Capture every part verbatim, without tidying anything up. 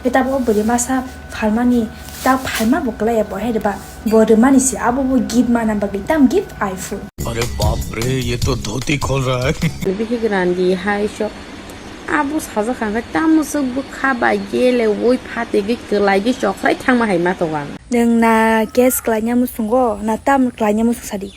Tei tabuk o bwrwi masa phalmani, ta phalma bo kwlaiya bo hai rwba. Bo rwmani se abo bo gift mana bagwi tam gift iPhone. अरे बाप रे, ये तो धोती खोल रहा है। Bihik randi hai sok. Abo sajak kha khe tamo se bwkha bai gele oi phategwi kwlaigwi chokhrai thangma hai ma tongo ang. Nwng na case kwlaina muchungo, na tam kwlaina muchung sadi?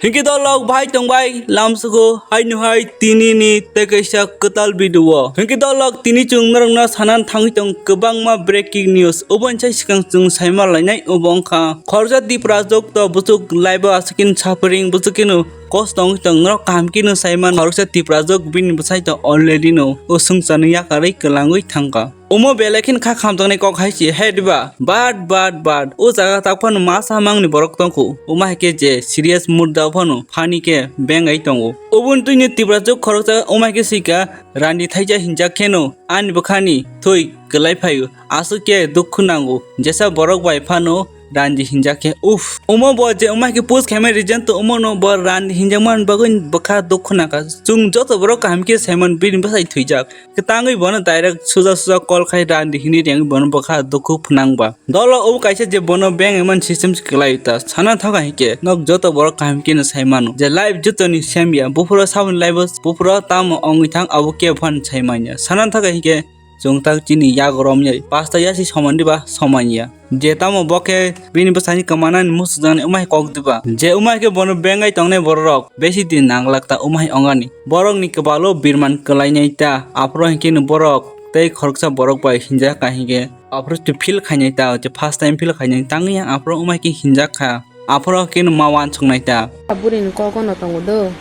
Hinkhe dolok bahai tongbai lamsugo haino hai tini ni tei kaisa kwtal video o. Hinkhe dolok tini chwng norokno sanani thangwi tong kwbangma breaking news. Oboni sai swkang chwng saima lainai obo wngkha khoroksa Tiprajwk to bwswk live o aswk khe sapring bwswk kheno kosto wngwi tong norok kaham kheno saiman khoroksa Tiprajwk bini bwsai to already no o swngcharno yakarwi kwlangwi thangkha. Omo belai kheno kha khamjaknai kok hai se, hai diba? But, but, but, o jaga tak phano masa mangni borok tongkho. Omo hai khe je serious murda phano phani khe bengai tongo. Oboni twini Tiprajwk khoroksa omo hai khe swika randi thaija hinjak kheno ani bwkhani thwi kwlai phaio. Aswk khe dukhu nango. Jesa borok bai phano randi hinjak khe, uff. Omo bo je omo hai khe post khaimani reason to omo no bo randi hinjakmani bagwi bwkha dukhu nangkha. Chwng joto borok kaham khe saiman bini bwsai thwijak. Kwtangwi bono direct suja suja call khai randi hinwi rengwi bono bwkha dukhu phnangba. Dolo obo kaisa je bono beng eman system se kwlai ta. Sana thaka hinkhe nok joto borok kaham khe no sai mano. Je live jotoni sem ya. Buphuru saboni live o buphuru tamo ongwi thang abo kebo phano sai manya. Sana thaka hinkhe chwng tak chini yak romya. Pasta yasi somani ba somanya. Je tamo bo khe bini bwsani kwmanani muchungjaknai wngmai kok diba. Je wngmai khe bono bengai tongnai bororok besi din nanglak ta wngmai ongani. Borokni kwbalo birman kwlainai ta. Aphuru hinkhe no borok tei khoroksa borok bai hinjak ka hinkhe. Aphuru to feel khainai ta, je first time feel khainai tangwi ang aphuru wngmai khe hinjak kha. Aphuru khe no ma uansuknai ta. Burini kok ono tongo do.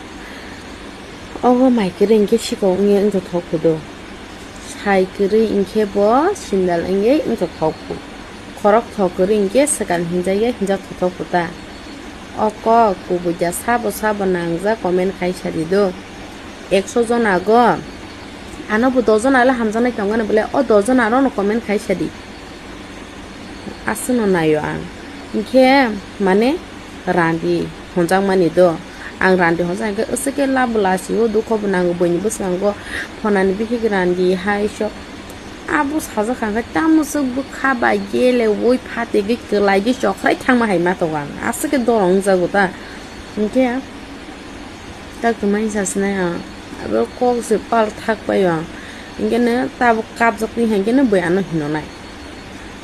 Obo mai kwrwi hinkhe sikok wngya wngthothok phudo. Sai kwrwi hinkhe bo sindal wngwi wngthothok phu. Khorok thok kwrwi hinkhe swkang hinjakya hinjak thothok phu ta. O kok kubui da sabo sabo nangjak comment khai sadi do. Ekso jona go. Ano bo dos jona le hamjaknai tongmani bole o dos jona aro no comment khai sadi. Aswkno naio ang. Hinkhe, mane, randi honjakmani do. Ang randi honjak hinkhe, aswk khe labo lasio, dukho bo nango, buini bwskango phonani bihik randi hai sok. Abo sajak kha hinkhe, tamo swk bwkha bai gele oi phategwi kwlaigwi chokhrai thangma hai ma tongo ang. Aswk khe dorong wngjago ta. Hinkhe, tak twmani sasinai ang. Abo kok se pal thak paio ang. Hinkhe no tabuk kapjak twi hinkhe no bui ano hinonai.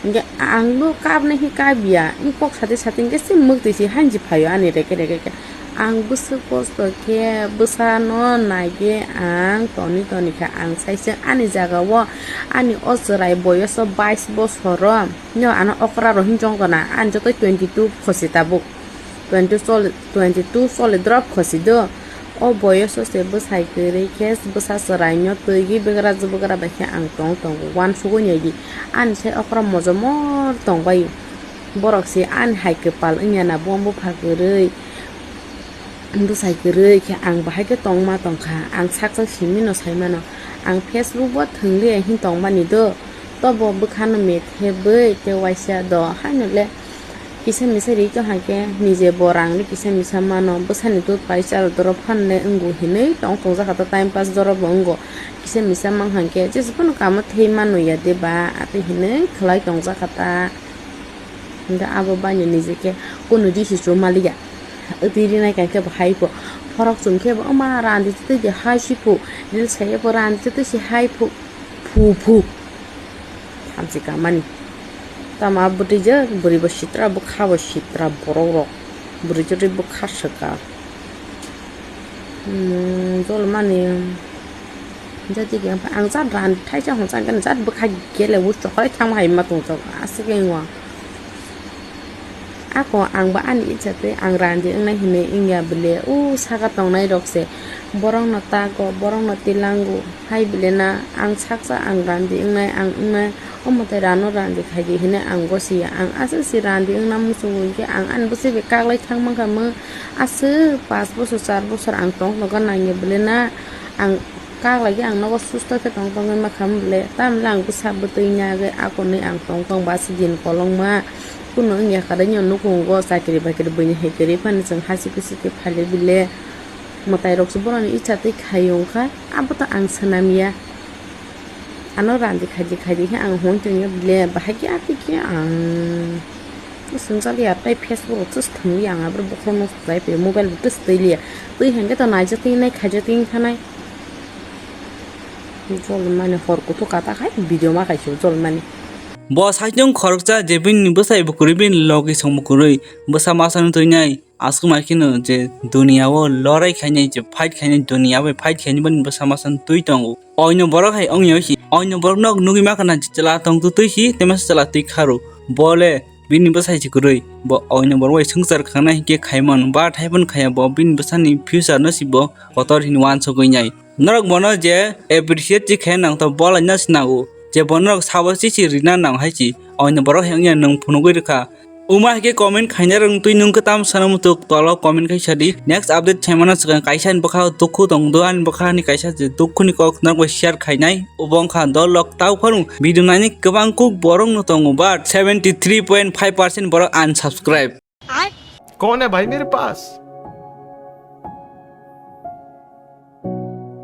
Hinkhe ang bo kapnai khe kapya, wng kok sati sati hinkhe se mwktwi se hanji phaio ani reke reke khe. Ang bwswk kosto khe bwsano naikhe ang toni toni khe ang saiswk ani jaga o ani o chwrai boyoso bais bosor o no ano okra rohim chong tona ani joto twenty two khosi tabuk twenty two choli drop khosi do. O boyoso se bwsai kwrwi khe bwsa chwraino twigwi bwgra bwgra bai khe ang tong tongo uansugwi naidi. Ani sai okra mojomor tongbaio. Borok se ani hai kwpal wngya na bo bupha kwrwi bwsai kwrwi khe ang bahai khe tongma tongkha. Ang sak sak simi no sai mano. Ang Facebook bo thwngli hin tongmani do. Tobo bwkhano methebwi tei waisa do haino le. Kisa misa ri tong hai khe nije bo rang ni kisa misa mano bwsani tut paisa rok doro phan le wngo hinwi tong tong jakha ta time pass doro bo wngo kisa misa mang hai khe jesa phano kamo thei mano ya de ba atwi hinwi khwlai tong jakha ta hinkhe abo bai no nije khe kunu di se chuma liya twi rinai kai khe bo hai pho phorok chum khe bo wma randi twi de hai si phu ril sai pho randi twi se hai phu. Phu phu. Thamchi kamani. Tama bwtwi je bwrwi bo sitra bwkha bo sitra borok rok. Bwrwi jotwi bwkha swka. Hmm, jol mani. Jati ke ang jat ran thaisa hon sang jat bwkha gele u chokhai thang hai ma tong jok aswk wng. Ako ang bo ani itsa twi ang randi wngnai hinwi wngya bwle o saka tongnai rok se borok no tago borok no tilango hai bwle na ang saksa ang randi wngnai ang wngnai omo tai rano randi khaidi hinwi ang gosi ya ang aswk se randi wngna muchungo hinkhe ang ani bwsai bai kaklai thang mankha mo aswk pash bosor char bosor ang tong tongkha nangya bwle na ang. Kaklai khe ang nogo susto khe tong tongwi ma kha bwle, tamle ang bwsa bwtwi nagwi akonwi ang tong tong ba se din kolokma. Kunu wngya kha de nw nukhungo chakri bakri buini hai kwrwi phano chwng hasi kusu khe phali bwle. Mwtai rok se boroni itsa twi khai wngkha, abo to ang swnam ya. Ano randi khaidi khaidi khe ang hwn tongya ble bahai khe ati khe ang swngchaliya tei Facebook rok just thwngwi ang abro bokhorok no chai pe mobile bo just twi liya twi hwnkhe to naijak twi nai khaijak twi thanai jol mani hor kuthuk kata khai video ma kaisa jol mani. Bo saichung khoroksa je bini bwsai bo kwrwi bini logi song bo kwrwi bwsa masa no twi nai. Aswk mai kheno je duniya o lorai khainai, je fight khainai, duniya bai fight khainai boni bwsa masa twi tongo. Oino borok hai ongya si, oino borok nok nugwi ma khana je chwla tong tu twi si, tei masa chwla twi kharo. Bo le bini bwsai si kwrwi, bo oino borok bai swngchar khanai hinkhe khaimano, ba thaiphano khaya bo bini bwsani future no si bo kotor hini wansugwi nai. Norok bono je appreciate si khe nang to bo laina si nango, je bo norok sabo si si rina nang hai si, oino borok hai ongya nwng phunugwi rwkha. Uma hai khe comment khaina rwng twi nwng khe tam sana muchuk tolo comment khai sadi. Next update saimano swkang kaisa ni bwkha dukhu tong do ani bwkha ni kaisa je dukhu ni kok norok bai share khainai. Obo wngkha dol lok tau phano video naini kwbang kuk borok no tongo but seventy three point five percent borok unsubscribe. कौन है भाई मेरे पास?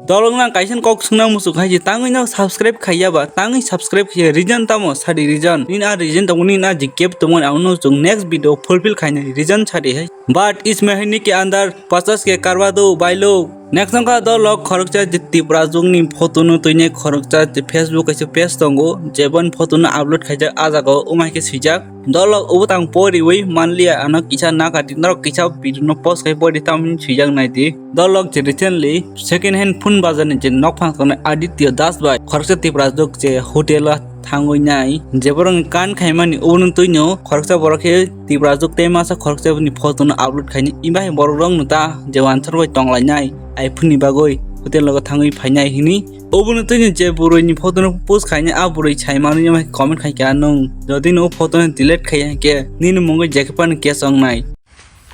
Dolong nang kaisa kok sungna muchuk hai je tangwi no subscribe khaiya ba tangwi subscribe khaiya reason tamo sadi reason nini a reason tongo nini a jikep tongo ang no chung next video fulfill khainai reason sadi hai but isme hai niki andar pachas ke karwa do bai lo next nang ka dolok khoroksa je Tipra jung ni photo no twi nai khoroksa je Facebook kaisa page tongo je bon photo no upload khaijak a jaga o umai khe swijak. Dolok ubo tang poriwi manliya ano kisa nakati norok kisa video no post khai pori tamni swijak naidi. Dolok je recently second hand phone bazar ni je nokphang tongnai Aditya Das bai khoroksa Tipra jok je hotel o thangwi nai je borok ni kan khaimani ubono twino khoroksa borok khe Tipra jok tei masa khoroksa ni photo no upload khaini ibai borok rok no ta je wansar bai tonglainai iPhone ni bagwi hotel logo thangwi phainai hini. Obono tini je bwrwi ni photo no post khaini a bwrwi sai manwi comment khai kha nwng jodi no photo no delete khai khe nini mungwi jekhe pan case wngnai.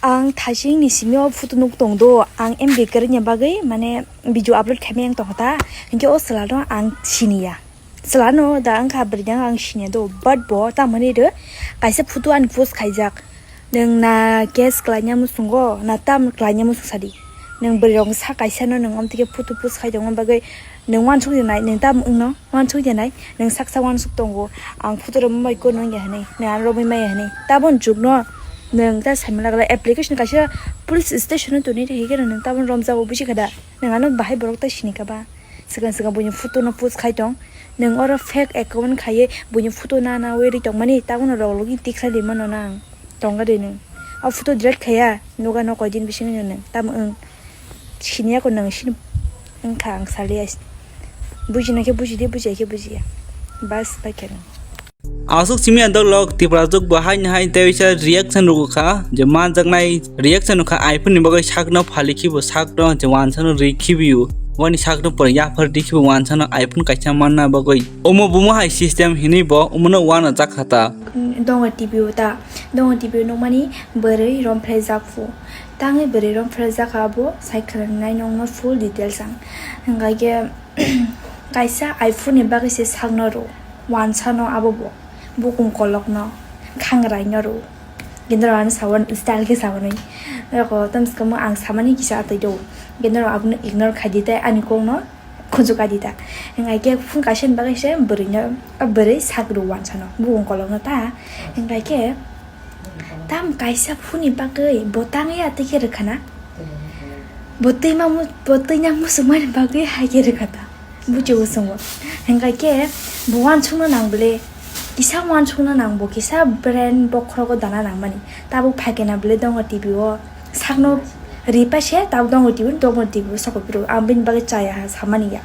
Ang thasing ni simi o photo nuk tong do ang M B kwrwini bagwi mane video upload khaimai ang tongkha ta hinkhe o chwla no ang siniya chwla no da wngkha bwrwi no ang siniya do but bo tamoni rw kaisa photo ani post khaijak nwng na case kwlaina muchungo na tam kwlaina muchung sadi nwng bwrwi rok sa kaisa no nwng omtike photo post khai tongma bagwi Nwng uansuk di nai, nwng tamo wngno uansuk di nai, nwng saksa uansuk tongo, ang photo romwi maya hwnwi, nwng ano romwi maya hwnwi. Tabon jukno nwng ta saimalagra application kaisa police station-o tongwi rikha, hwnkhe nwng tabon romjago, buji kha da? Nwng ano bahai borok ta sini kha ba? Swkang swkang buini photo no post khai tong, nwng oro fake account khaiwi buini photo nana wi ri tongmani, tabono rok logi tikhlai di mano nang. Tongo de nwng. O photo delete khaiya, nuga no koi din bisingo nwng. Tamo wng. Siniya ko nwng sini wngkha ang saliya. Bujina khe bujidi, bujiya khe bujiya. Bas, bai khe nwng. Aswk simi ang dok lok Tipra jok bo hai hai tei bisa reaction rwkha je manjaknai reaction rwkha iPhone ni bagwi sakno phali khibo sakno je wansano ri khibiyo wani sakno pore yaphar di khibo wansano iPhone kaisa manna bagwi omo bumo hai system hinwi bo omono wana jakha ta. Dongo T V o ta, dongo T V o nukmani bwrwi romphre jak phu. Tangwi bwrwi romphre jak kha abo sai khwlwng nai nokno full details ang. Hwnkha khe kaisa iPhone ni bagwi se sakno rw, wansano abo bo, bukung kolokno, khangrai no rw. Kintu ano sawan style khe sawanwi. Eko tamsukamo ang samani kisa atwi do. Kintu abono ignore khai di tei ani kokno. Khunju kadi ta. Hingkai khe phung kaisa ni bagwi se bwrwi no, a bwrwi sak rw wansano. Bukung kolok no ta. Hingkai khe tam kaisa phuni bagwi bo tangwi atwi khe rwkha na. Bo twi ma mu-, bo twi na muchung mani bagwi hai khe rwkha ta. Buchi bo chwngo. Hingkai khe bo wansukna nang bwle. Kisa wansukna nang bo, kisa brand bokhorogo dana nangmani. Tabuk phaikhe na bwle dongo T V o. Sakno ripai se tabuk dongo T V, dongo T V o sokopiro. Ang bini bagwi chaya ha samani ya.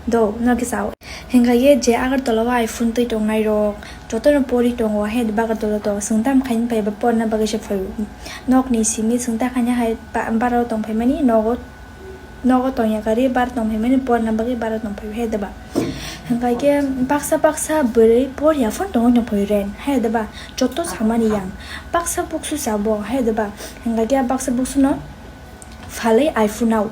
Do, no kisa o. Hingkha ye je Agartala o iPhone twi tongnai rok, jotono pori tongo, he Agartala to. Chwng tam khaini phai ba porna bagwi se phaio. Nokni simi chwng ta khaina hai ba-, bara o tong phaimani nogo. Nogo tongya kari bar tong phaimani porna bagwi bar tong phai he deba. Hingkha khe baksa baksa bwrwi por ya phone tongwi tong phai ren he deba. Joto samani yang baksa buksu sabo he deba. Hingkha khe baksa buksu no phalwi iPhone o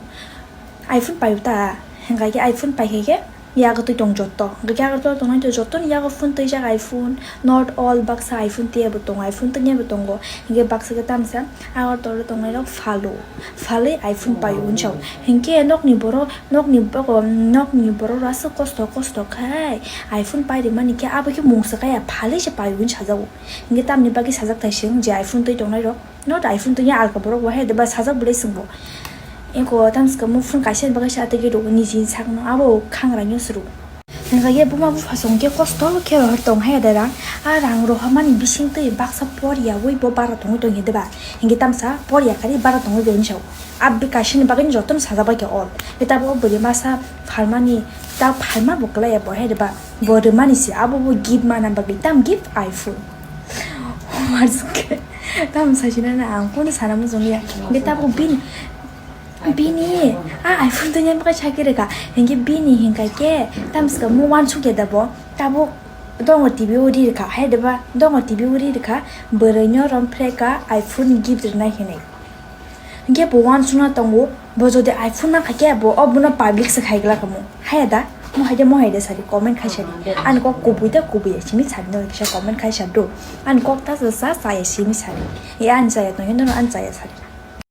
iPhone paio ta. Hingkha khe iPhone pai khe khe Yago twi tong jotto. Hwnkhe Agartala tongnai to jotto ni yago phone twijak iPhone. Not all baksa iPhone twiya bo tongo, iPhone twiya bo tongo. Hwnkhe baksa khe tamsa Agartala tongnai rok phalo. Phalwi iPhone paio hwnwi sao. Hwnkhe nokni borok, nokni boko, nokni borok aswk kosto, kosto khai iPhone pai rimani khe abo khe mungsa kaya phalwi se paio hwnwi sajago. Hwnkhe tamni bagwi sajak thai se wng je iPhone twi tongnai rok. Not iPhone twi alka borok bo hai de ba sajak belai swngbo. Eko tamska mo phone kaisa ni bagwi sa tei rw niji sakno abo khangra nyo suru. Hwnkhe buma bupha song khe kosto khe rohor tong hai de rang. A rang rohamani bising twi baksa por yaui bo bara tongwi tong de ba. Hwnkhe tamsa por yakari bara tongwi bo hwnwi sao. Abdi kaisa ni bagwi jotono sajak bai khe all. Hwnkhe tabuk bwrwi masa phalmani ta phalma bo kwlai ya bo hai de ba. Bo rwmani se abo bo gift mana bagwi tam gift iPhone. Homework. Tamo sachina na ang kono sana muchung ya. Hwnkhe tabuk bini, bini, a iPhone tanya baka chakhe reka. Hwnkhe bini hinkai khe tamska mo wansuk ya dabo. Tabuk dongo T V uri reka. Hai deba dongo T V uri reka. Bwrwino romphre ka iPhone gift rwnai hinwi. Hwnkhe bo wansukna tongo, bo jodi iPhone nangkha khe bo o bono public se khai glak kamo. Haya da? Mo hai de, mo hai de sari, comment khai sari. Ani kok kubui da kubui ya simi sari no kisa comment khai sar do. Ani kok ta sa sa sa ya simi sari. E ani chaya tong hino ani chaya sari.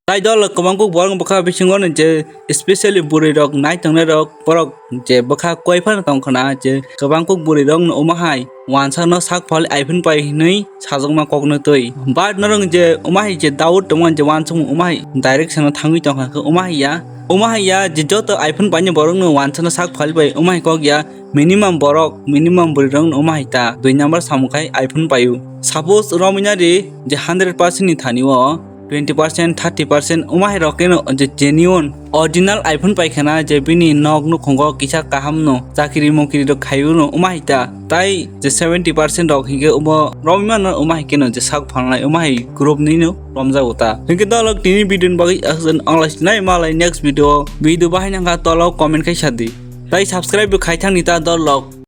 Tai dol kwbang kuk borok bwkha bisingo no je specially bwrwi rok nai tongnai rok borok je bwkha koi phano tong khna je kwbang kuk bwrwi rok no omo hai wansa no sak phal iPhone pai hinwi sajwkma kokno twi. But norok je omo hai je doubt tongma je wansukmung omo hai direction o thangwi tongkha khe omo hai ya. Omo hai ya je joto iPhone paini borok no wansa no sak phal bai omo hai kok ya. Minimum borok, minimum bwrwi rok no omo hai ta dui number samung khai iPhone paio. Suppose romwi nari je hundred percent ni thani o twenty percent, thirty percent omo hai rok keno je genuine original iPhone pai khna je bini nok nukhungo kisa kaham no chakiri mokiri rok khaio no omo hai ta. Tai je seventy percent rok hinkhe omo romwi mano omo hai keno je sak phalnai omo hai group ni no romjago ta. Hinkhe dolok tini video ni bagwi aswk ang lai sinai malai next video, video bahai nangkha tolok comment khai sadi. Tai subscribe bo khai thangni ta dolok.